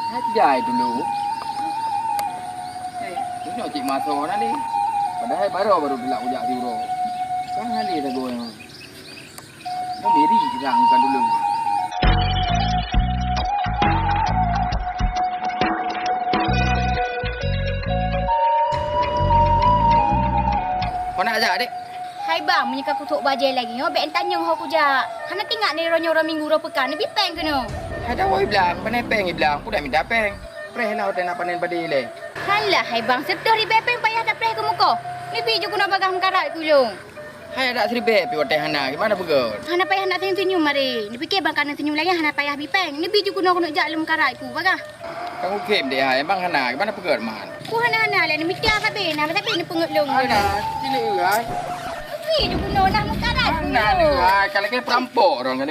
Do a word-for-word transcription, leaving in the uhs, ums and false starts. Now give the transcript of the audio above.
Hai jai dulu. Eh, nyoe cit masa na lé. Padahai baru-baru dilak ujak siuroe. Kan na lé sagoe nyoe. Nyoe Mary bilang bukan dulu. Kau nak ajak, dek? Hai bang, meunyoe ka kutrok bajée lagée nyoe, bék tanyong ho kujak. Hana tingat ni roh nyoe roh minggu roh peukan, neubi péng keunoe. Hai dawai blang, panai péng i blang, peue dak minta péng. Preh lah watée na panen padi lé. Halah hai bang, sireutôh ribée péng payah tapreh keu mukoh. Neubi ju keunoe bagaih meukarat keu ulôn. Hai adak siribée pih watée hana, gimana peugét? Hana payah nak senyum-senyum mari. Neupiké bang kana senyum lagée hana payah bi péng. Neubi ju keunoe keuneuk jak lé meukarat ku bagaih. Kang Ukem deh hai, bang hana, gimana peugét man? Ku hana-hana lé, neumita sabe, na sabe neupeungét lôn. Hana, sini hai. Neubi ju keunoe nah meukarat ku. Hana ni hai, kalau kayak perampok orang kan.